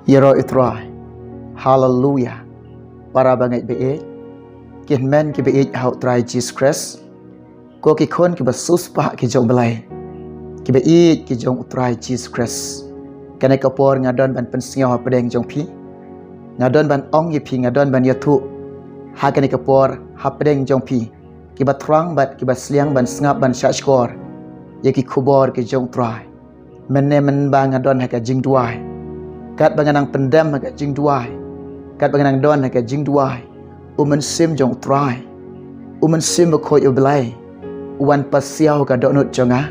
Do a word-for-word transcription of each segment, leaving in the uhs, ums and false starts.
Ïaroh ïa u Trai. Haleluya. Para bangeit ba ïeit, ki hynmen ki ba ïeit ha u Trai Jisu Khrist, ko ki khun ki ba siewspah ki jong u Blei, ki ba ïeit ki jong u Trai Jisu Khrist. Kane ka por nga don ban pynsngew hapdeng jong phi. Nga don ban ong ïa phi, nga don ban ïathuh ha kane ka por hapdeng jong phi, ki ba thrang bad ki ba sliang ban sngap ban shahshkor ïa ki khubor ki jong u Trai. Mynne mynba nga don ha ka jingduwai, katba nga nang pyndem ha ka jingduwai, katba nga nang don ha ka jingduwai, u Mynsiem jong u Trai, u Mynsiem Bakhuid u Blei, u wan pasiaw ha ka dohnud jong nga,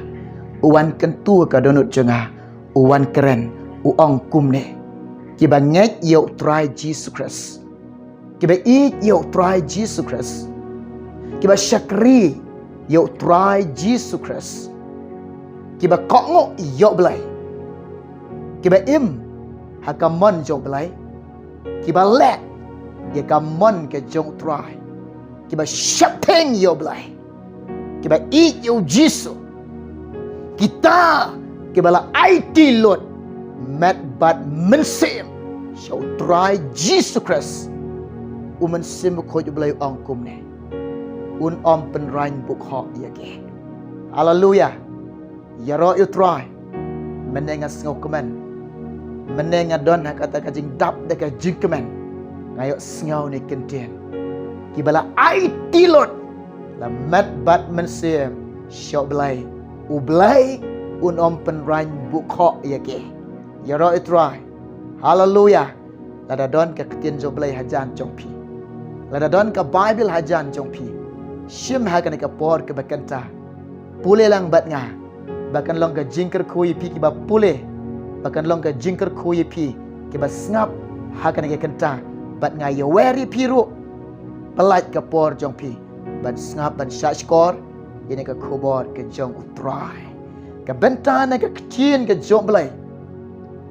u wan kyntu ha ka dohnud jong nga, u wan kren, u ong kumne: Ki ba ngeit ïa u Trai Jisu Khrist, ki ba ïeit ïa u Trai Jisu Khrist, ki ba shakri ïa u Trai Jisu Khrist, ki ba kohnguh ïa u Blei, ki ba im ha ka mon jong u Blei, ki ba leh ïa ka mon ka jong u Trai, ki ba sheptieng ïa u Blei, ki ba ïeit ïa u Jisu, kita ki ba la aiti lut met bad mynsiem sha u Trai Jisu Khrist. U Mynsiem Bakhuid u Blei u ong kumne: Un ym pynrang bukhoh ïa ki. Haleluya. Ïaroh ïa u Trai. Mynne nga sngewkmen, mynne nga don ha kata ka jingdap da ka jingkmen, nga ïohsngew ne kyntien: Ki ba la aiti lut la met bad mynsiem sha u Blei, u Blei un ym pynrang bukhoh ïa ki. Ïaroh ïa u Trai. Haleluya. Lada don ka ktien jong u Blei hajan jong phi, lada don ka Baibl hajan jong phi, shim ha kane ka por ka ba kynta, pule lang bad nga. Ba kan long ka jingkyrkhu ïa phi ki ba pule, ba kan long ka jingkyrkhu ïa phi ki ba sngap ha kane ka kynta, bad nga ïawer ïa phi ruh. Pyllait ka por jong phi ban sngap ban shahshkor ïa kane ka khubor ka jong u Trai. Ka bynta na ka ktien ka jong u Blei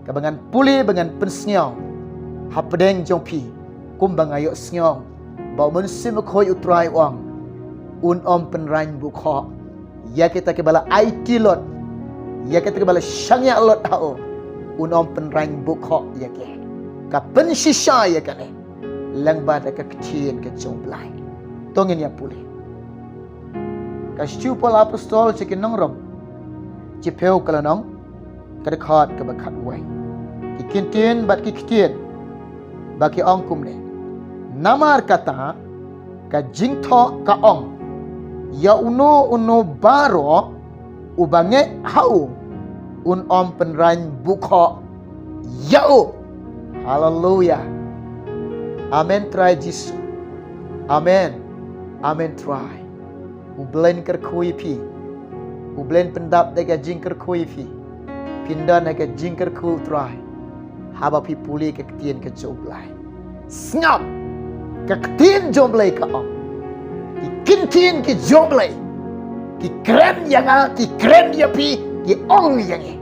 ka ba ngan pule, ba ngan pynsngew hapdeng jong phi, kumba nga ïohsngew ba u Mynsiem Bakhuid u Trai u ong: Un ym pynrang bukhoh ïa kita ki ba la aiti lut, ïa kita ki ba la shaniah lut ha u. Un ym pynrang bukhoh ïa ki. Ka pynshisha ïa kane lyngba da ka ktien ka jong u Blei. To ngin ïa pule. Ka shithi u Paul apostol sha ki nong Rom, shiphew ka lynnong, ka dkhot ka ba khatwei. Ki kyntien bad ki ktien ba ki ong kumne: Namar kata ka jingthoh ka ong: Ïa uno uno baroh u ba ngeit ha u, un ym pynrang bukhoh ïa u. Haleluya. Amen Trai Jisu. Amen. Amen Trai. U Blei un kyrkhu ïa phi. U Blei un pyndap da ka jingkyrkhu ïa phi. Phin don ha ka jingkyrkhu u Trai haba phi pule ka ktien ka jong u Blei. Sngap, ka ktien jong u Blei ka ong, ki kyntien ki jong u Blei ki kren ïa nga, ki kren ïa phi, ki ong ïa ngi: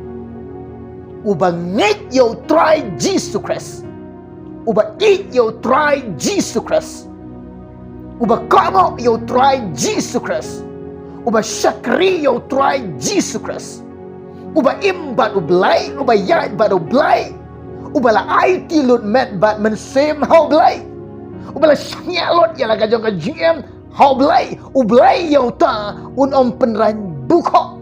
U ba ngeit ïa u Trai Jisu Khrist, u ba ïeit ïa u Trai Jisu Khrist, u ba kohnguh ïa u Trai Jisu Khrist, u ba shakri ïa u Trai Jisu Khrist, u ba im bad u Blei, u ba ïaid bad u Blei, u ba la aiti lut met bad mynsiem ha u Blei, u ba la shaniah lut ïa la ka jong ka jingim ha u Blei, u Blei ïa uta un ym pynrang bukhoh.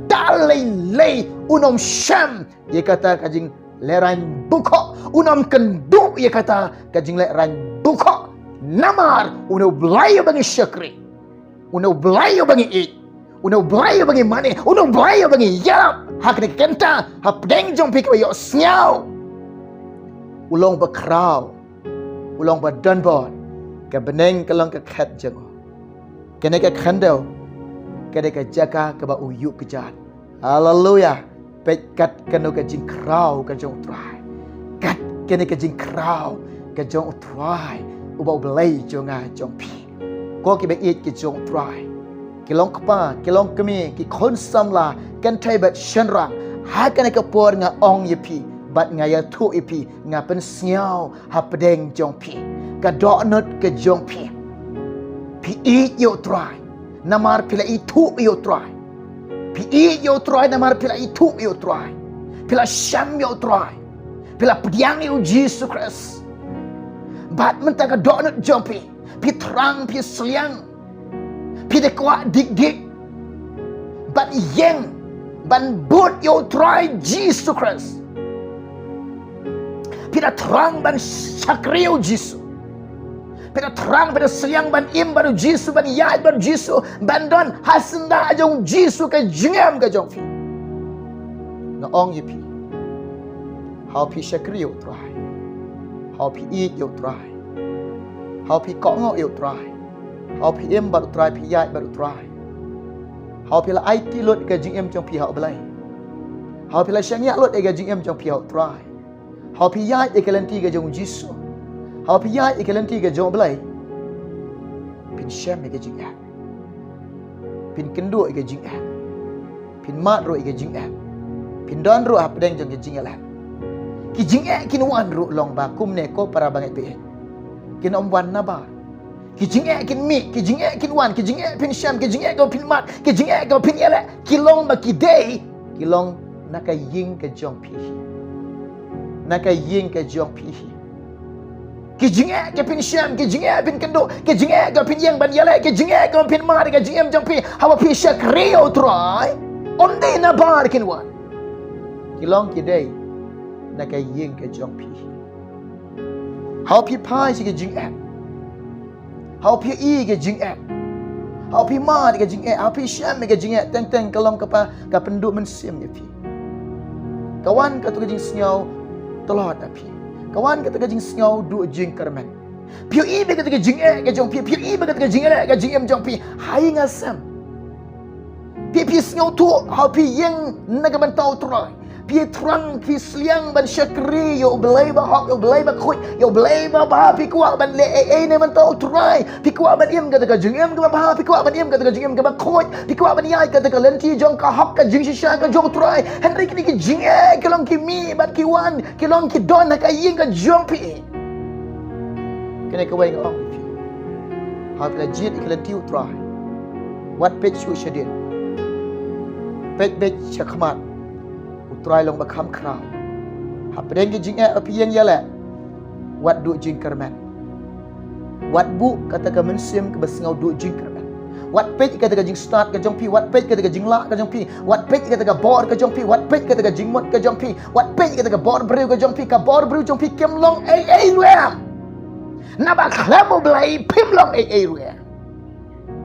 Da lei lei un ym shem ïa kata ka jing lehraiñ bukhoh, un ym kynduh ïa kata ka jinglehraiñ bukhoh. Namar une u Blei uba ngi shakri, une u Blei uba ngi ïeit, une u Blei uba ngi mane, une u Blei uba ngi ïarap ha kane ka kynta hapdeng jong phi kiba ïohsngew, u long ba khraw, u long ba donbor. Ka bneng ka long ka khet jong u. Kane ka khyndew ka dei ka jaka kaba u ïuh kjat. Haleluya. Peit kat kano ka jingkhraw ka jong u Trai. Kat kane ka jingkhraw ka jong u Trai, uba u Blei jong nga jong phi. Ko kiba ïeit ki jong u Trai, ki long kpa, ki long kmie, ki khun samla, kynthei bad shynrang, ha kane ka por nga ong ïa phi bad nga ïathuh ïa phi, nga pynsngew hapdeng jong phi, ka dohnud ka jong phi. Phi ïeit ïa u Trai namar phi la ithuh ïa u Trai. Phi ïeit ïa u Trai namar phi la ithuh ïa u Trai. Phi la shem ïa u Trai. Phi la pdiang ïa u Jisu Khrist. Bad mynta ka dohnud jong phi, phi thrang, phi sliang, phi da kwah dik dik ban ïeng, ban bud ïa u Trai Jisu Khrist. Phi da thrang ban shakri ïa u Jisu. Phi da thrang, phi da sliang ban im bad u Jisu, ban ïaid bad u Jisu, ban don ha syndah jong u Jisu ka jingim ka jong phi. Nga ong ïa phi, haba phi shakri ïa u Trai, haba phi ïeit ïa u Trai, haba phi kohnguh ïa u Trai, haba phi im bad u Trai, phi ïaid bad u Trai, haba phi la aiti lut ka jingim jong phi ha u Blei, haba phi la shaniah lut ïa ka jingim jong phi ha u Trai, haba phi ïaid ïa ka lynti ka jong u Jisu, haba phi ïaid ïa ka lynti ka jong u Blei, phin shem ïa ka jingeh, phin kynduh ïa ka jingeh, phin mad ruh ïa ka jingeh, phin don ruh hapdeng jong ka jingeh. Ki jingeh kin wan ruh long ba kumne ko para bangeit baieit, kin ym wan nabar. Ki jingeh kin mih, ki jingeh kin wan, ki jingeh phin shem, ki jingeh ko phin mad, ki jingeh ko phin ïaleh, ki long ba ki dei, ki long na ka ïing ka jong phi hi. Na ka ïing ka jong phi hi. Ki jingeh ki phin shem, ki jingeh phin kynduh, ki jingeh ki phin ïeng ban ïaleh, ki jingeh ki phin mad ka jingim jong phi, haba phi shakri ïa u Trai, ym dei nabar kin wan. Ki long ki dei na ka ïing ka jong phi hi. Haba phi phai sha ka jingeh, haba phi ïohi ka jingeh, haba phi mad ka jingeh, haba phi shem ka jingeh, teng teng ka long kaba ka pynduh mynsiem ïa phi. Ka wan kato ka jingsngew tlot ha phi. Ka wan kato ka jingsngew duh jingkyrmen. Phi ïohi ba kato ka jingeh ka jong phi, phi ïohi ba kato ka jingeh ka jingim jong phi ha ïing ha sem. Phi, phi sngewthuh, haba phi ïeng na ka bynta u Trai, phi thrang, phi sliang ban shakri ïa u Blei ba hok, ïa u Blei ba khuid, ïa u Blei ba bha, phi kwah ban leh ei ei na ka bynta u Trai. Phi kwah ban im kata ka jingim kaba bha, phi kwah ban im kata ka jingim kaba khuid, phi kwah ban ïaid kata ka lynti jong ka hok, ka jingshisha ka jong u Trai. Hynrei kine ki jingeh ki long ki mih bad ki wan, ki long ki don ha ka ïing ka jong phi. Kane kawei nga ong ïa phi, haba phi la jied ïa ka lynti u Trai, wat peit shuh shadien, peit beit sha khmat. U Trai long ba kham khraw. Hapdeng ka jingeh ba phi ïeng ïaleh, wat duh jingkyrmen. Wat buh kata ka mynsiem kaba sngew duh jingkyrmen. Wat peit kata ka jingstad ka jong phi, wat peit kata ka jinglah ka jong phi, wat peit kata ka bor ka jong phi, wat peit kata ka jingmut ka jong phi, wat peit kata ka bor briew ka jong phi. Ka bor briew jong phi kim long ei ei ruh em. Naba khlem u Blei phim long ei ei ruh em.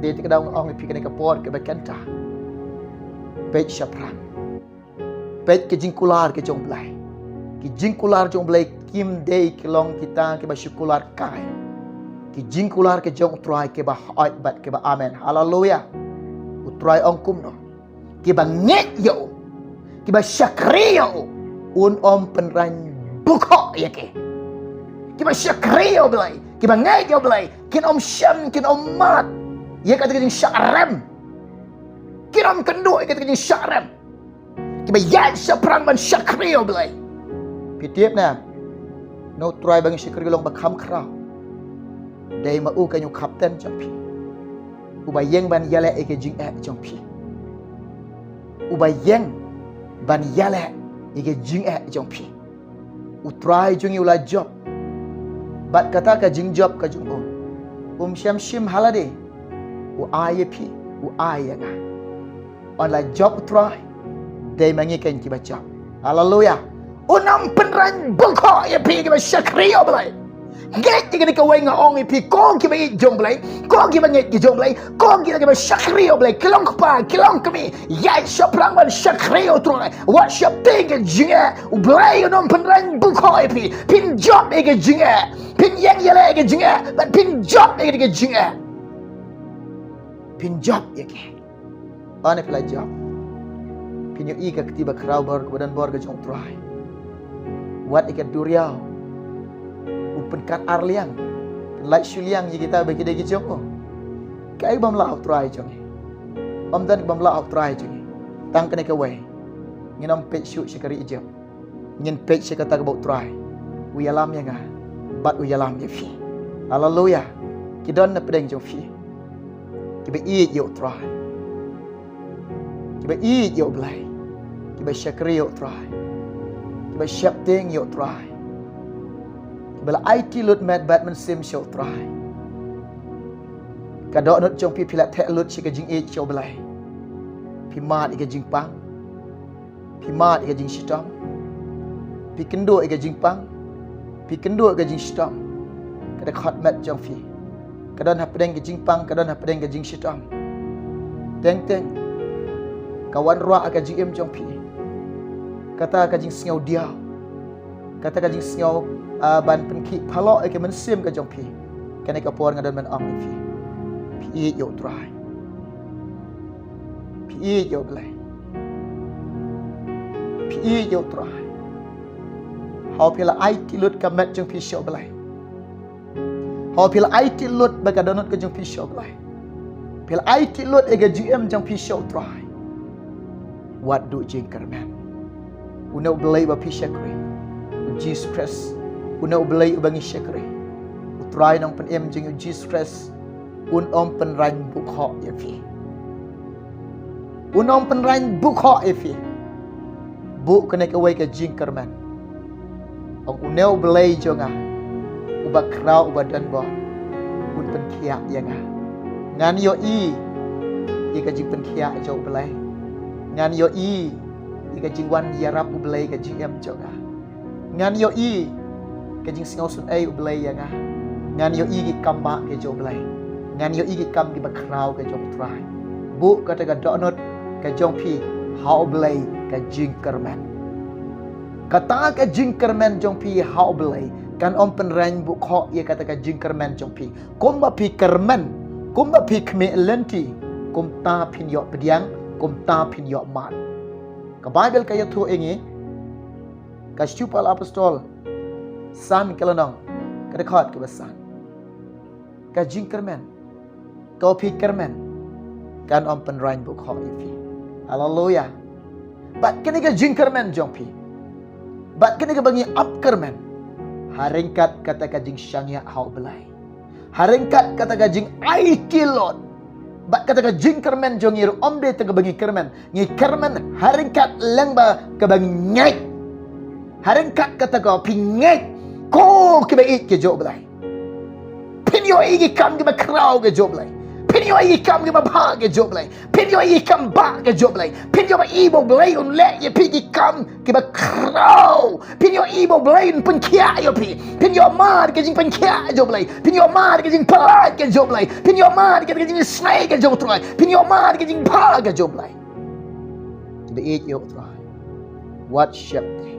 Dei te ka daw nga ong ïa phi kane ka por kaba kynta, peit shaphrang. Peit ka jingkular ka jong u Blei. Ki jingkular jong u Blei kim dei ki long kita kiba shu kular kai. Ki jingkular ka jong u Trai kiba hooid bad kiba amen. Haleluya. U Trai ong kumno? Kiba ngeit ïa u, kiba shakri ïa u, un ym pynrang bukhoh ïa ki. Kiba shakri ïa u Blei, kiba ngeit ïa u Blei, kin ym shem, kin ym mad ïa kata ka jingshah rem. Kin ym kynduh ïa kata ka jingshah rem. Kiba ïaid shaphrang ban shakri ïa u Blei. Phi tip ne, na u Trai ba ngi shakri long ba kham khraw. Dei ma u ka nongkapten jong phi, uba ïeng ban ïaleh ïa ka jingeh jong phi, uba ïeng ban ïaleh ïa ka jingeh jong phi. U Trai jong ngi u la jop. Bad kata ka jingjop ka jong u, um shym shim ha lade. U ai ïa phi, u ai ïa nga. Ynda la jop u Trai, dei ma ngi kein kiba jop. Haleluya. Un ym pynrang bukhoh ïa phi kiba shakri ïa u Blei. Ngeit ïa kane kawei nga ong ïa phi, ko kiba ïeit jong u Blei, ko kiba ngeit ki jong u Blei, ko kita kiba shakri ïa u Blei, ki long kpa, ki long kmie, ïaid shaphrang ban shakri ïa u Trai. Wat sheptieng ka jingeh. U Blei un ym pynrang bukhoh ïa phi. Phin jop ïa ka jingeh. Phin ïeng ïaleh ïa ka jingeh. Bad phin jop ïa ka jingeh. Phin jop ïa ka. Ynda phi la jop, phin ïohi ka kti bakhraw bor kaba don bor ka jong u Trai. Wat ïa ka duriaw, u pynkat ar liang, pynlait shu liang ïa kita ba ki dei ki jong u. Kaei bym lah ha u Trai jong ngi? Ym don bym lah ha u Trai jong ngi. Tang kane kawei, ngin ym peit shuh sha ka ri Ijipt. Ngin peit sha kata kaba u Trai u ïalam ïa nga bad u ïalam ïa phi. Haleluya. Ki don na pdeng jong phi kiba ïeit ïa u Trai, kiba ïeit ïa u Blei, kiba shakri ïa u Trai, Ba sheptieng ïa u Trai. Ba la aiti lut met bad mynsiem sha u Trai. Ka dohnud jong phi phi la theh lut sha ka jingïeit sha u Blei. Phi mad ïa ka jingpang. Phi mad ïa ka jingshitom. Phi kynduh ïa ka jingpang. Phi kynduh ïa ka jingshitom. Ka dkhot met jong phi ka don hapdeng ka jingpang, ka don hapdeng ka jingshitom. Teng teng ka wanrah ka jingim jong phi. Kata ka jingsngew diaw, kata ka jingsngew, ah, ban pynkhih phalok ïa ka mynsiem ka jong phi. Kane ka por nga don ban ong ïa phi, phi ïeit ïa u Trai. Phi ïeit ïa u Blei. Phi ïeit ïa u Trai. Haba phi la aiti lut ka met jong phi sha u Blei. Haba phi la aiti lut bad ka dohnud ka jong phi sha u Blei. Phi la aiti lut ïa ka jingim jong phi sha u Trai. Wat duh jingkyrmen. Une u Blei uba phi shakri, u Jisu Khrist. Une u Blei uba ngi shakri, u Trai Nongpynim jong ngi u Jisu Khrist, un ym pynrang bukhok ïa phi. Un ym pynrang bukhok ïa phi. Buh kane kawei ka jingkyrmen. Ong, une u Blei jong nga, uba khraw, uba donbor, un pynkhiah ïa nga. Ngan ïohi ïa ka jingpynkhiah jong u Blei. Ngan ïohi ïa ka jingwan ïarap u Blei ka jingim jong nga. Ngan ïohi ka jingsngewsynei u Blei ïa nga. Ngan ïohi ki kam ba ka jong u Blei. Ngan ïohi ki kam kiba khraw ka jong u Trai. Buh kata ka dohnud ka jong phi ha u Blei ka jingkyrmen. Kata ka jingkyrmen jong phi ha u Blei kan ym pynrang bukhok ïa kata ka jingkyrmen jong phi. Kumba phi kyrmen, kumba phi khmih lynti, kumta phin ïoh pdiang, kumta phin ïoh mad. Ka Baibl ka ïathuh ïa ngi, ka Shithi u Paul Apostol san, ka lynnong, ka dkhot kaba san. Ka jingkyrmen, kaba phi kyrmen, kan ym pynrang bukhok ïa phi. Haleluya. Bad kane ka jingkyrmen jong phi, bad kane kaba ngi ap kyrmen, ha ryngkat kata ka jingshaniah ha u Blei, ha ryngkat kata ka jingaiti lut, bad kata ka jingkyrmen jong ngi ruh ym dei tang kaba ngi kyrmen. Ngi kyrmen ha ryngkat lyngba kaba ngi ngeit. Ha ryngkat kata ka phi ngeit, ko kiba ïeit ka jong u Blei, phin ïohi ki kam kiba khraw ka jong u Blei. Phin ïohi ki kam kiba bha ka jong u Blei. Phin ïohi ki kam ba ka jong u Blei. Phin ïohi ba u Blei un leh ïa phi ki kam kiba khraw. Phin ïohi ba u Blei un pynkhiah ïa phi. Phin ïoh mad ka jingpynkhiah jong u Blei. Phin ïoh mad ka jingpyllait ka jong u Blei. Phin ïoh mad ka jingisynei ka jong u Trai. Phin ïoh mad ka jingbha ka jong u Blei. Kiba ïeit ïa u Trai, wat sheptieng.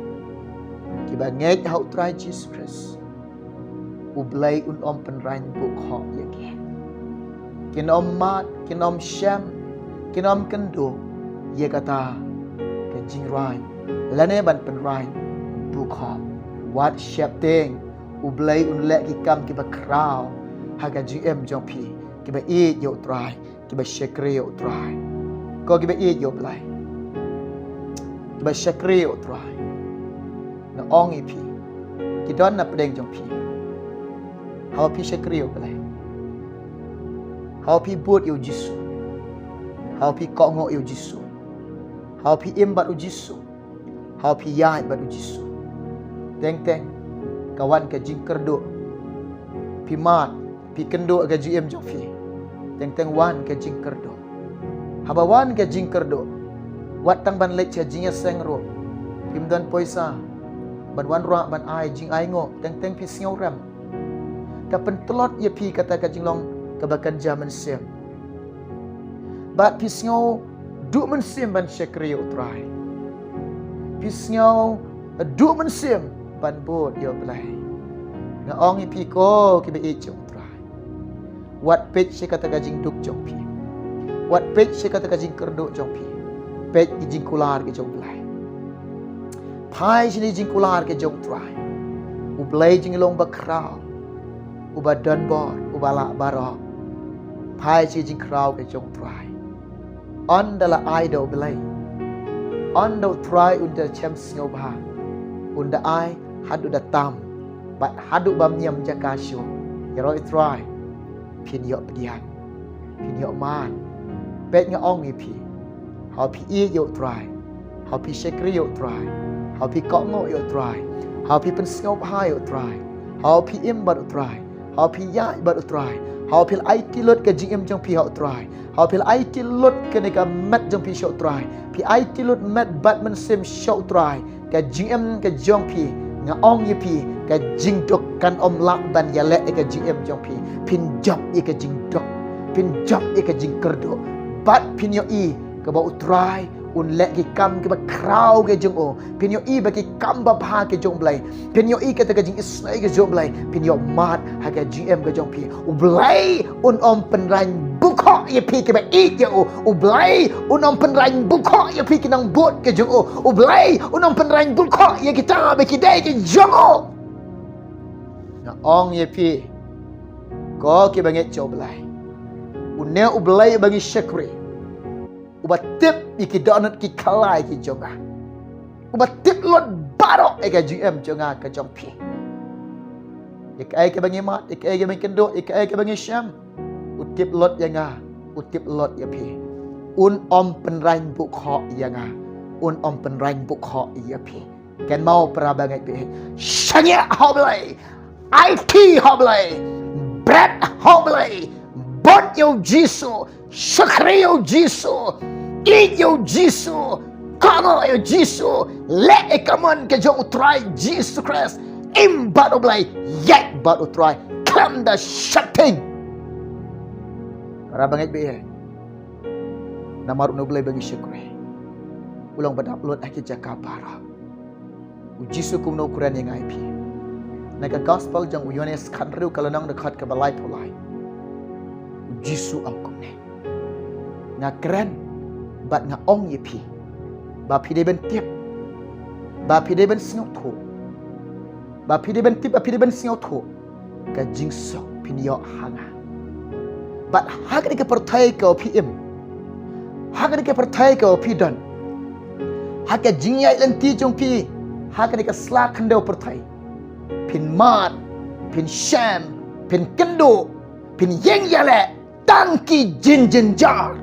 Kiba ngeit ha u Trai Jisu Khrist, u Blei un ym pynrang bukhok ïa ki. Kin ym mad, kin ym shem, kin ym kynduh ïa kata ka jingrwai lane ban pynrang bukhok. Wat sheptieng, u Blei un leh ki kam kiba khraw ha ka jingim jong phi kiba ïeit ïa u Trai, kiba shakri ïa u Trai. Ko kiba ïeit ïa u Blei, kiba shakri ïa u Trai, nga ong ïa phi, ki don na pdeng jong phi. Haba phi shakri ïa u Blei, haba phi bud ïa u Jisu, haba phi kohnguh ïa u Jisu, haba phi im bad u Jisu, haba phi ïaid bad u Jisu, teng teng ka wan ka jingkyrduh. Phi mad, phi kynduh ka jingim jong phi, teng teng wan ka jingkyrduh. Haba wan ka jingkyrduh, wat tang ban leit sha jingïaseng ruh, phim don pisa ban wanrah ban ai jingainguh, teng teng phi sngewrem. Ka pyntlot ïa phi kata ka jinglong kaba kynja mynsiem. Bad phi sngewduh mynsiem ban shakri ïa u Trai. Phi sngewduh mynsiem ban bud ïa u Blei. Nga ong ïa phi ko kiba ïeit ïa u Trai, wat peit sha kata ka jingduk jong phi. Wat peit sha kata ka jingkyrduh jong phi. Peit ki jingkular ki jong u Blei. Phai shane jingkular ki jong u Trai. U Blei jinglong ba khraw, uba donbor, uba lah baroh. Phai sha jingkhraw ki jong u Trai. Ynda la ai da u Blei, ynda u Trai un da shem sngewbha, un da ai haduh da tam, bad haduh bam niam jaka shuh. Ïaroh u Trai, phin ïoh pdiang, phin ïoh mad. Peit nga ong ïa phi, haba phi ïeit ïa u Trai, haba phi shakri ïa u Trai, Haba phi kohnguh ïa U Trai, haba phi pynsngewbha ïa U Trai, haba phi im bad U Trai, haba phi ïaid bad U Trai, haba phi la aiti lut ka jingim jong phi ha U Trai, haba phi la aiti lut kane ka met jong phi sha U Trai, phi aiti lut met bad mynsiem sha U Trai, ka jingim ka jong phi, nga ong ïa phi, ka jingduk kan ym lah ban ïaleh ïa ka jingim jong phi. Phin jop ïa ka jingduk, phin jop ïa ka jingkyrduh, bad phin ïohi kaba U Trai un leh ki kam kiba khraw ki jong u. Phin ïohi ba ki kam babha ki jong U Blei. Phin ïohi kata ka jingisynei ka jong U Blei. Phin ïoh mad ha ka jingim ka jong phi. U Blei un ym pynrang bukhoh ïa phi kiba ïeit ïa u. U Blei un ym pynrang bukhoh ïa phi ki nongbud ki jong u. U Blei un ym pynrang bukhoh ïa kita ba ki dei ki jong u. Nga ong ïa phi, ko kiba ngeit sha U Blei, une U Blei uba ngi shakri, uba tip ïa ki dohnud ki khalai ki jong nga, uba tip lut baroh ïa ka jingim jong nga ka jong phi. Ïa kaei kaba ngi mad, ïa kaei kaba ngi kynduh, ïa kaei kaba ngi shem, u tip lut ïa nga, u tip lut ïa phi. Un ym pynrang bukhoh ïa nga, un ym pynrang bukhoh ïa phi. Kynmaw para bangeit baieit, shaniah ha U Blei, aiti ha U Blei, bret ha U Blei, bud ïa U Jisu, shakri ïa U Jisu, ïeit ïa U Jisu, kohnguh ïa U Jisu, leh ïa ka mon ka jong U Trai Jisu Khrist, im bad U Blei, ïaid bad U Trai khlem da sheptieng. Para bangeit baieit, namar une U Blei ba ngi shakri, u long ba dap lut ha ki jaka baroh. U Jisu kumno u kren ïa nga ïa phi? Na ka gospel jong u Ïoannis khathynriew ka lynnong dkhot kaba laiphew lai, U Jisu ong kumne: Nga kren bad nga ong ïa phi ba phi dei ban tip, ba phi dei ban sngewthuh, ba phi dei ban tip, ba phi dei ban sngewthuh ka jingsuk phin ïoh ha nga. Bad ha kane ka pyrthei kaba phi im, ha kane ka pyrthei kaba phi don, ha ka jingïaid lynti jong phi ha kane ka sla khyndew pyrthei, phin mad, phin shem, phin kynduh, phin ïeng ïaleh tang ki jingjynjar,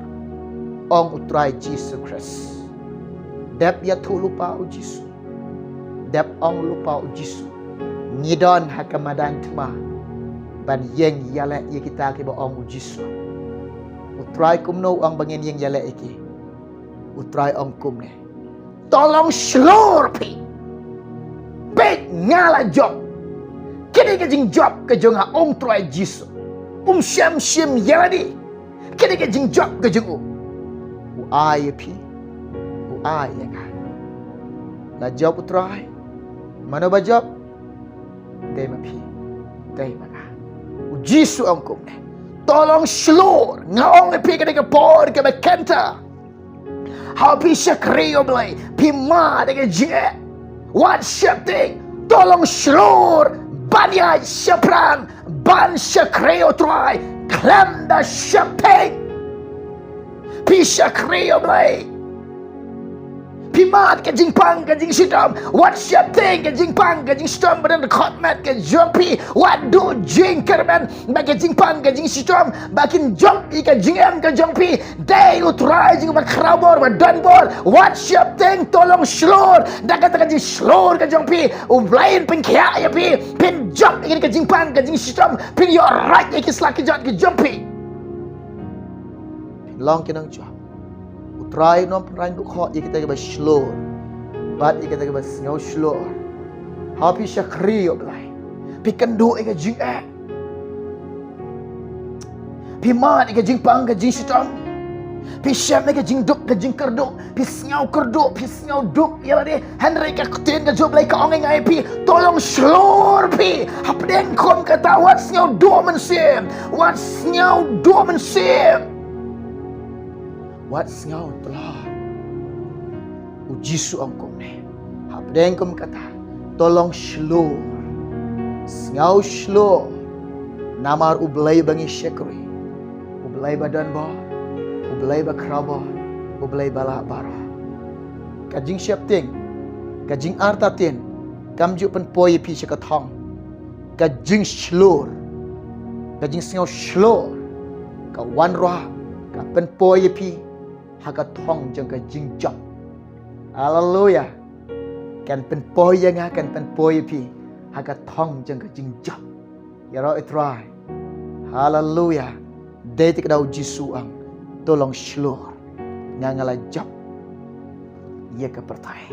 ong U Trai Jisu Khrist. Dep ïathuh lypa U Jisu, dep ong lypa U Jisu, ngi don ha ka madan thma ban ïeng ïaleh ïa kita kiba ong U Jisu. U Trai kumno u ong ba ngin ïeng ïaleh ïa ki? U Trai ong kumne: To long shlur phi. Peit, nga la jop. Kane ka jingjop ka jong nga, ong Trai Jisu. Um shym shim ïa lade. Kane ka jingjop ka jong u. U ai ïa phi, u ai ïa nga. La jop U Trai? Mano ba jop? Dei ma phi, dei ma nga. U Jisu ong kumne: To long shlur. Nga ong ïa phi kane ka por kaba kynta, haba phi shakri ïa U Blei, phi mad ïa ka jingeh, wat sheptieng. To long shlur ban ïaid shaphrang ban shakri ïa U Trai khlem da sheptieng. Phi shakri ïa U Blei, phi mad ka jingpang ka jingshitom, wat sheptieng ka jingpang ka jingshitom ba don ha khmat ka jong phi. Wat duh jingkyrmen ba ka jingpang ka jingshitom ba kin jop ïa ka jingim ka jong phi. Dei U Trai jong nga ba khraw bor, ba don bor. Wat sheptieng, to long shlur. Da kata ka jingshlur ka jong phi, U Blei un pynkhiah ïa phi, phin jop ïa ka jingpang ka jingshitom, phin ïoh rai ïa ki sla ki jot ki jong phi. Phin long ki nongjop. U Trai un ym pynrang bukhoh ïa kita kiba shlur bad ïa kita kiba sngew shlur. Haba phi shakri ïa U Blei, phi kynduh ïa ka jingeh, phi mad ïa ka jingpang ka jingshitom, phi shem ïa ka jingduk ka jingkyrduh, phi sngew kyrduh, phi sngew duk ïa lade. Hynrei ka ktien ka jong U Blei ka ong ïa nga ïa phi, to long shlur phi. Hapdeng kum kata, wat sngew duh mynsiem, wat sngew duh mynsiem, wat sngew tlot. U Jisu ong kumne, hapdeng kum kata, to long shlur. Sngew shlur. Namar U Blei ba ngi shakri, U Blei ba don bor, U Blei ba khraw bor, U Blei ba lah baroh. Ka jingsheptieng, ka jingartatien, kam ju pynpoi ïa phi sha ka thong. Ka jingshlur, ka jingsngew shlur, ka wanrah, ka pynpoi ïa phi ha ka thong jong ka jingjop. Haleluia. Kan pynpoi ïa nga, kan pynpoi ïa phi ha ka thong jong ka jingjop. Ïaroh ïa u Trai. Haleluya. Dei te ka daw Jisu ong, to long shlur. Nga nga la jop ïa ka pyrthei.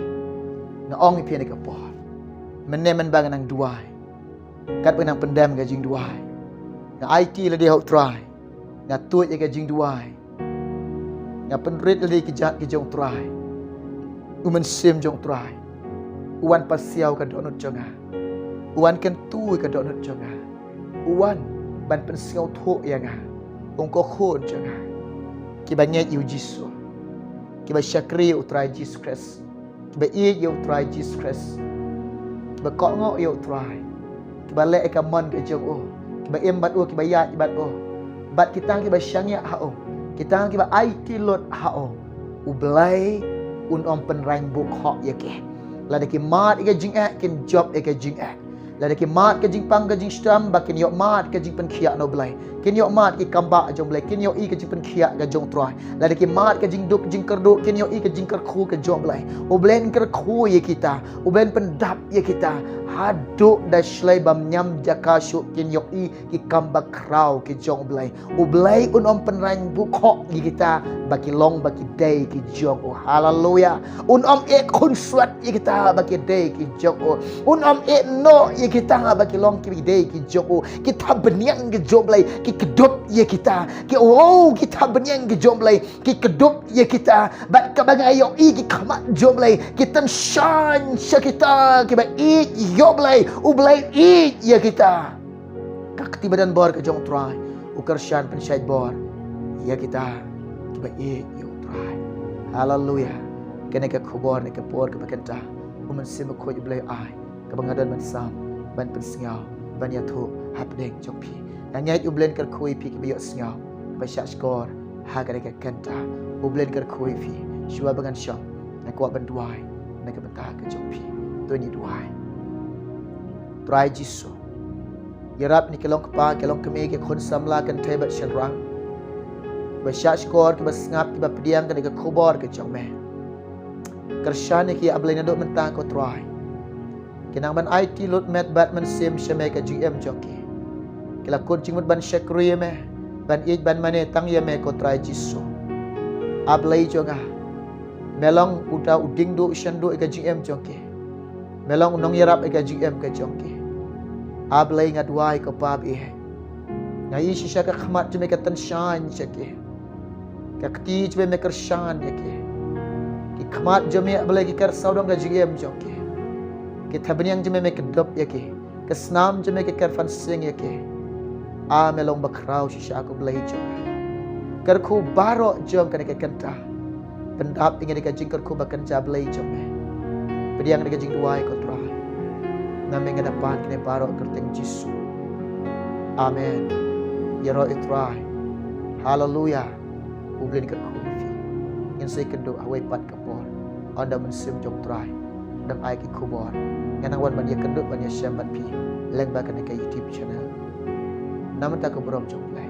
Nga ong ïa phi ha kane ka por, mynne mynba nga nang duwai, katba nga nang pyndem ka jingduwai, nga aiti lade ha u Trai. Nga tuid ïa ka jingduwai. Nga pynrit lade ki jait ki jong u Trai. U Mynsiem jong u Trai u wan pasiaw ka dohnud jong nga. U wan kyntu ïa ka dohnud jong nga. U wan ban pynsngewthuh ïa nga, ong ko khun jong nga. Kiba ngeit ïa u Jisu, kiba shakri ïa u Trai Jisu Khrist, kiba ïeit ïa u Trai Jisu Khrist, kiba kohnguh ïa u Trai, kiba leh ïa ka mon ka jong u, kiba im bad u, kiba ïaid bad u, bad kita kiba shaniah ha u, kita kiba aiti lut ha u, u Blei un ym pynrang buk hok ïa ki. Lada ki mad ïa ka jingeh, kin jop ïa ka jingeh. Lada ki mad ka jingpang ka jingshitom, ba kin ïoh mad ka jingpynkhiah na u Blei. Kin ïoh mad ki kambah jong u Blei, kin ïohi ka jingpynkhiah ka jong u Trai. Lada ki mad ka jingduk jingkyrduh, kin ïohi ka jingkyrkhu ka jong u Blei. U Blei un kyrkhu ïa kita, u Blei un pyndap ïa kita. Haduh da shlei bym ñiam jaka shuh kin ïohi ki kam bakhraw ki jong u Blei. U Blei un ym pynrang buk hok ïa kita ba ki long ba ki dei ki jong u. Haleluya. Un ym ïeh khunswet ïa kita ba ki dei ki jong u. Un ym ïeh noh ïa kita ba ki long ki dei ki jong u. Ki thapbniang ki jong u Blei ki kdup ïa kita. Ki, oh, ki thapbniang ki jong u Blei ki kdup ïa kita. Bad kaba nga ïohi ki khmat jong u Blei ki tyngshaiñ sha kita kiba ïeit ïa u Blei. U Blei ïeit ïa kita. Ka kti ba don bor ka jong u Trai u kyrshan pynshait bor ïa kita kiba ïeit ïa u Trai. Haleluya. Kane ka khubor ne ka por kaba kynta u Mynsiem Bakhuid u Blei u ai, kaba nga don ban sam, ban pynsngew, ban ïathuh hapdeng jong phi. Nga ngeit u Blei un kyrkhu ïa phi kiba ïohsngew, kiba shah shkor ha kane ka kynta. U Blei un kyrkhu ïa phi. Shuwa ba ngan shong, nga kwah ban duwai na ka bynta ka jong phi. To ngin duwai. Trai Jisu, ïarap ïa ki long kpa, ki long kmie, ki khun samla, kynthei bad shynrang, kiba shah shkor, kiba sngap, kiba pdiang kane ka khubor ka jong me. Kyrshan ïa ki, A Blei, naduh mynta ko Trai. Ki nang ban aiti lut met bad mynsiem sha me ka jingim jong ki. Ki la kut jingmut ban shakri ïa me, ban ïeit ban mane tang ïa me ko Trai Jisu. A Blei jong nga, me long uta u diengduh shanduh ïa ka jingim jong ki. Me long u nongïarap ïa ka jingim ka jong ki. A Blei, nga duwai ko Pa ba ïeit, nga ïohi shisha ka khmat jong me ka tyngshaiñ sha ki. Ka kti jong me me kyrshan ïa ki. Ki khmat jong me, A Blei, ki ker sawdong ka jingim jong ki. Ki thapbniang jong me me kdup ïa ki. Ka snam jong me ka ker phansing ïa ki. A, me long bakhraw shisha ko Blei jong nga. Kyrkhu baroh jong kane ka kynta. Pyndap ïa ngi da ka jingkyrkhu ba kynja, Blei jong me. Pdiang da ka jingduwai ko Trai. Namar nga da pan kine baroh ha kyrteng Jisu. Amen. Ïaroh ïa u Trai. Haleluya. U Blei un kyrkhu ïa phi. Ngin sa ïakynduh ha kawei pat ka por. Ynda u Mynsiem jong u Trai un ai ki khubor, ngan nang wan ban ïakynduh ban ïashem bad phi lyngba kane ka YouTube channel. Namar ka burom jong u Blei.